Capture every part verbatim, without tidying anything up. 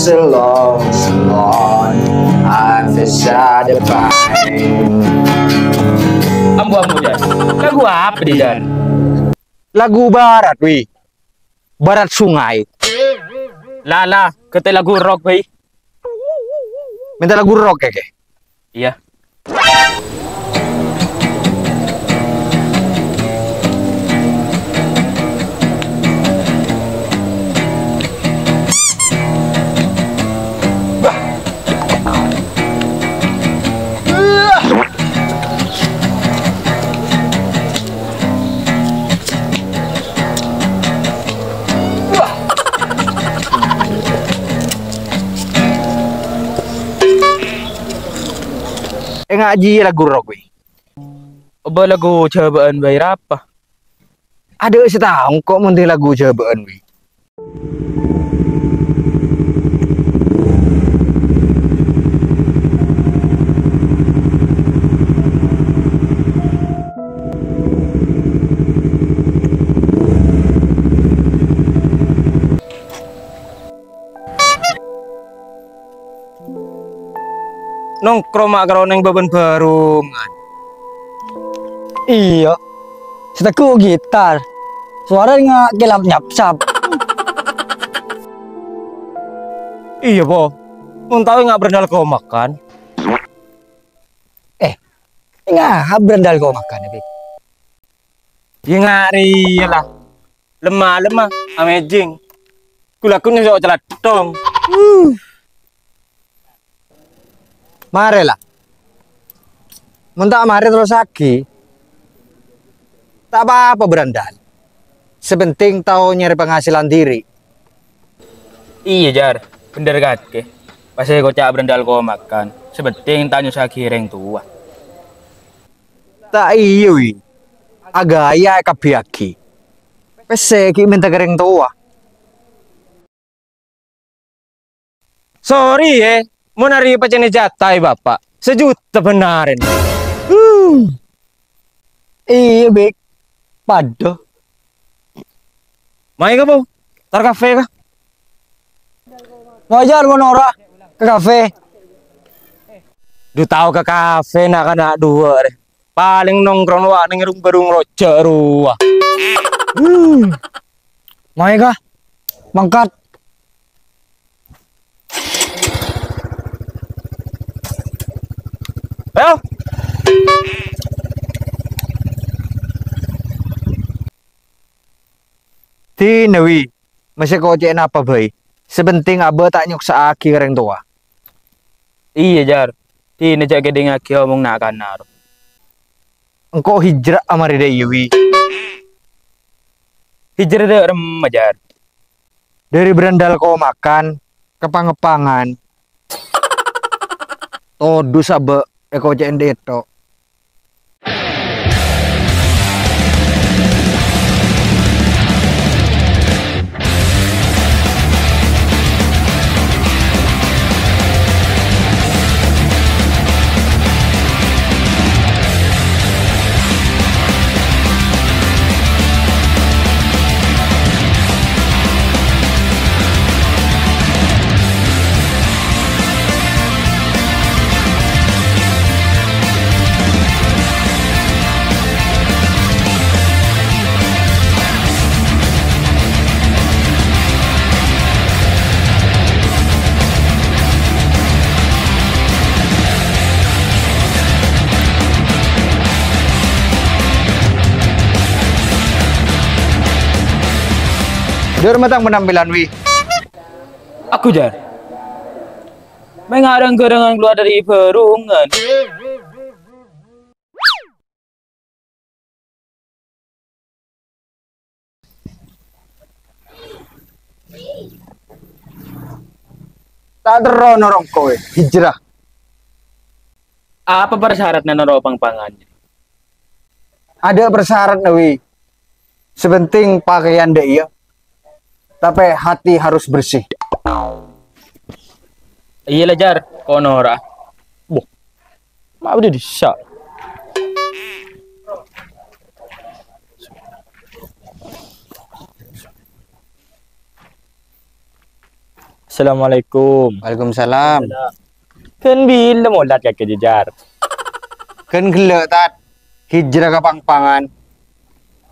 Alone, alone, I'm beside the fire. Ambu, ambu, Jan. Lagu apa, Jan? Lagu barat, wi. Barat sungai. Lah, lah, kete lagu rock, wi. Minta lagu rock, ya, Kè? Iyâ. Enga' jiyâ lagu rock, wi. Obâ lagu Jhâbâ'ân bhâi rapa? Adâ' sè tao engko' mon dhing lagu Jhâbâ'ân, wi. Nongkrong ma' karo neng bâbân bârungan. Iyâ. Sè teggu' gitar. Sowara nga' kelap nyapsap. Iyâ, Po. Mon tao nga' berandal komakan. Eh, nga' berandal komakan, Bik. Yâ nga' rèya la. Lemma-lemma, amazing. Kulakun nyosok calathong. Huh. Marè la. Mon ta' marè terrossaghi, ta' pa-apa berandal. Sè penting tao nyarè penghasilan diri. Iyâ, Jar. Bhender kakè. Pas èkoca' berandal komakan. Sè penting ta' nyossaghi rèng towa. Ta' iyâ, wi. Aghâjâ èkabbhiyâghi. Pèssè ghi' mènta ka rèng towa. Sorry, yâ. Mon arèya pèssèna jhâta, yâ, Bapa'. Sajuta bhennarèn. Huh. Iyâ, Bik. Padâ. Mayu, Po. Tar kafè, ka. Ngojar mon ora ka kafè. Du tao ka kafè na'-kana' duwâ' rè. Palèng nongkrong wa' neng rung-bârung rojâ' rowa. Hmm. Mayu, ka. Mangkat. Ayo. Dinah, wi, mèsè kocè'na apa bhâi. Sè penting abâ' ta' nyoksa'aghi ka rèng towa. Iyâ, Jar. Dinah jhâ' kèdingngaghi omong na'-kana' ro. Engko' hijrah amarè dâ' iyâ, wi. Hijrah dâ' remma, Jar? Dâri berandal komakan ka pang-eppangan. Todus abâ' èkocè'è dâ' tok. Dur matang penampilan, wi. Aku, Jar. Mènga' rèng-ghârângan kalowar dâri bârungan. Ta' terro noro' engko', wi. Hijrah. Apa persyaratan noro' pang-pangan? Adâ' persyaratan, wi. Sè penting pakaian dâ' iyâ. Tapè hati harus bersih. Iyâ la, Jar, ko' noro'. Boh. Ma' bâdâ dissa'. Assalamualaikum. Waalaikumsalam. Ghân bilâ molat kakè, Jar? Ghân ghellâ', Tat. Hijrah ka Pangpangan.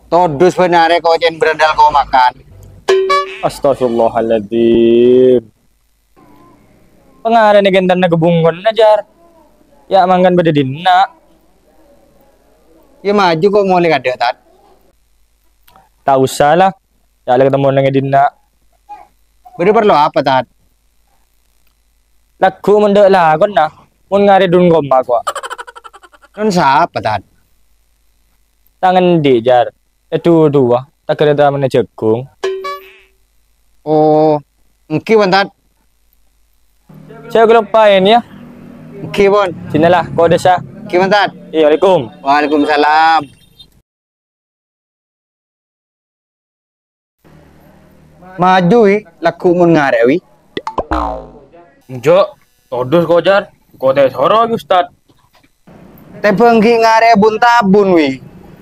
Todus bân arè kocèn berandal ko makan. Astagfirullahaladzim. Pangarèna ghântenna ghâbungghâna, Jar. Ya' mangkèn bâdâ dinna'. Ya maju ko' molè kaadâ', Tat. Ta' osa la. Ya' la katemmo neng è dinna'. Bâdâ parlo apa, Tat? Lagghu' mon dâ' lakonna, mon ngarè dhun koma kowa. Dhun sapa, Tat? Tang endi', Jar? È duduwâ, taghârâ tamènna jhâghung. Oh, engghi, pon, Tat. Jhâ' kaloppaèn, ya. Engghi, pon. Sènè la, kodessa. Engghi, pon, Tat. Iya, waalaikum. Waalaikumsalam. Maju, wi, lagghu' mon ngarè', wi. Enjâ', todus ko', Jar. Ko' tè soro, wi, Ustad. Tèbâng ghi' ngarè' bun-tabun, wi.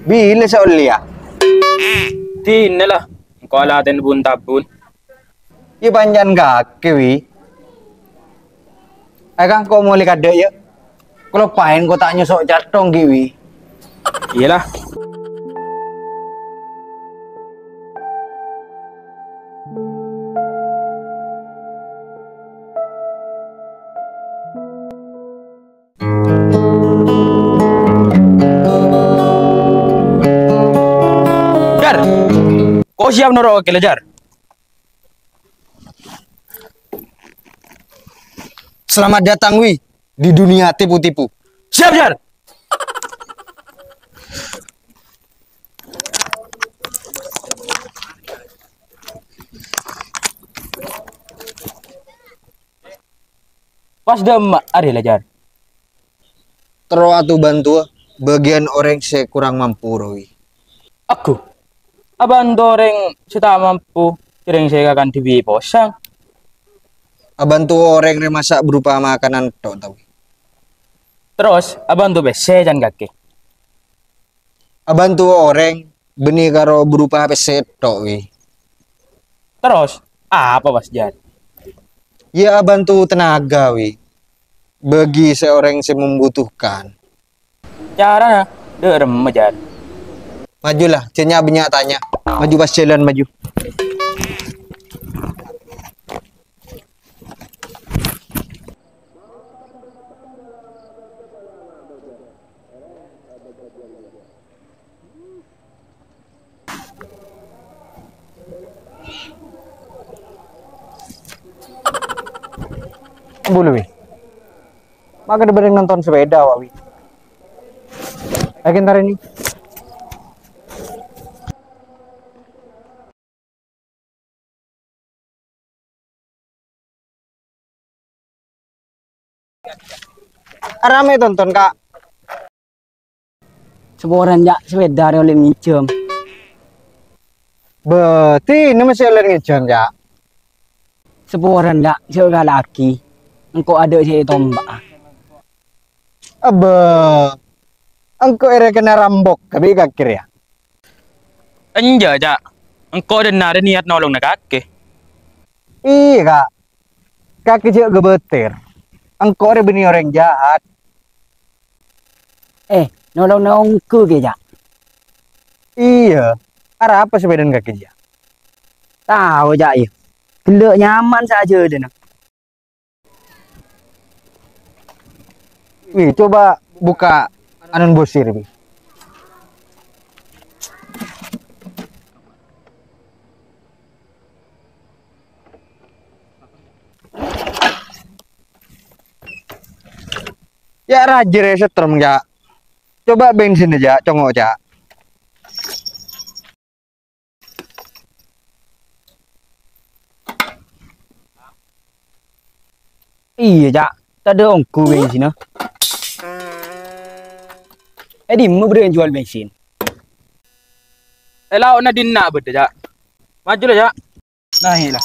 Bilâ sè ollèya? Dinna la, engko' alatèn bun-tabun. Iyâ, pancèn kakè, wi. Ayo, Kang, ko' molè kaadâ', yâ. Kaloppaèn ko' ta' nyoso' cathong ghi', wi. Iyâ la. Jar, ko' siap noro' kèla, Jar. Selamat datang, wi, di dunia tipu-tipu. Siap, Jar. Pas dâ' emma' arè la, Jar. Terro atu bantuwâ bâgiyân orèng sè korang mampu, rowa, wi. Agghu, abânto orèng sè ta' mampu, jhârèng sè èkakan dhibi' posang. Abânto orèng rè masa' berupa makanan tok, ta, wi. Terros, abânto pèssè can kakè. Abânto orèng bânnè karo berupa pèssè tok, wi. Terros, apa pas, Jar? Yâ, abânto tenaga, wi. Bâgi sè orèng sè membutuhkan. Carana, dâ' remma, Jar? Maju la, jhâ' nya'-bânnya' tanya. Maju pas jhâlân, maju. Bulu, wi. Maka dibanding nonton sepeda, wa, wi. Lagi ntar ini. Arame tonton, Kak. Saporana, Cak, sepeda arè olle ngènjhâm. Bâ, dinna masih olle ngènjhâm, Cak? Saporana, Cak, jhâ' kala'aghi. Engko' adâ' sè ètomba'a. Abbâ, engko' èrèkèna rambok, kabbhi kakè rèya. Enjâ', Cak. Engko' dâ' enna' rè niyat nolongana kakè. Iyâ, Kak. Kakè jhâ' ghâbâtèr. Engko' rè bânnè orèng jahat. Eh, nolongana ongghu kè, Cak? Iyâ. Arapa sè bâdâna kakè jiyâ? Tao, Cak, iyâ. Ghellâ' nyaman sajâdâna. Wi, coba buka anun bosir, Wi. Ya, rajâ rè setrum, Cak. Coba bensinna, Cak, congo', Cak. Iyâ, Cak. Tadâ' ongghu bensinna. È dimma bâdâ juwâl bensin? È lao'na dinna' bâdâ, Cak. Maju la, Cak. Nah, iyâ la.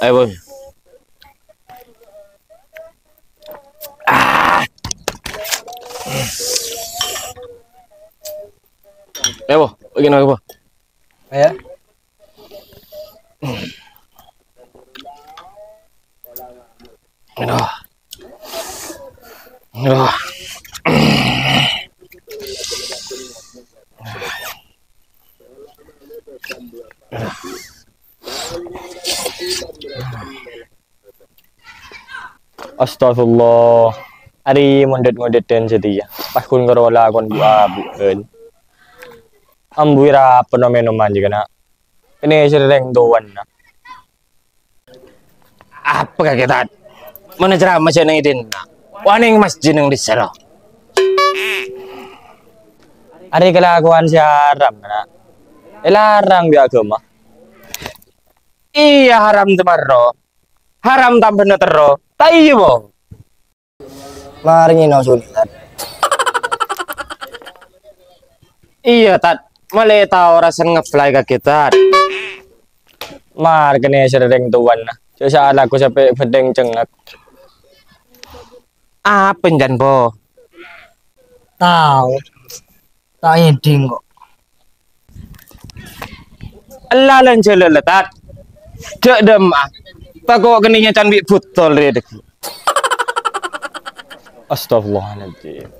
Ayo, Bos. Ah. Ayo, Bos. Begini, Bos. Ya. Aduh. Aduh. Astagfirullah. Arè mondhut-mondhutan satèya. Pas ghun karo lakon bu-abu'ân. Ambu ira peno menoman jâ kana'. Kènè' sè rèng towana. Apa kakè, Tat? Mana ceramah sè neng dinna'? Wah, neng masjid neng dissa' ro. Arè kalakowan sè haram, kana'. Èlarang bi' aghâma. Iyâ, haram temarro. Haram tambhâna terro. Ta' iyâ, Bo? Marè ngèno soli, Tat. Iyâ, Tat. Malè tao rasa ngeplay ka kita. Mar kènè' sè rèng towana. Jhâ' sala ko sampè' bhândhâng cengngak. Apa èncan, Bo? Tao. Ta' ngèdhing ko'. Ella lan jhâlâ letat. Jhâ' dâmma'a. Tako' kènè' nyacan bi' butol rè dhâggi'. Astagfirullahaladzim.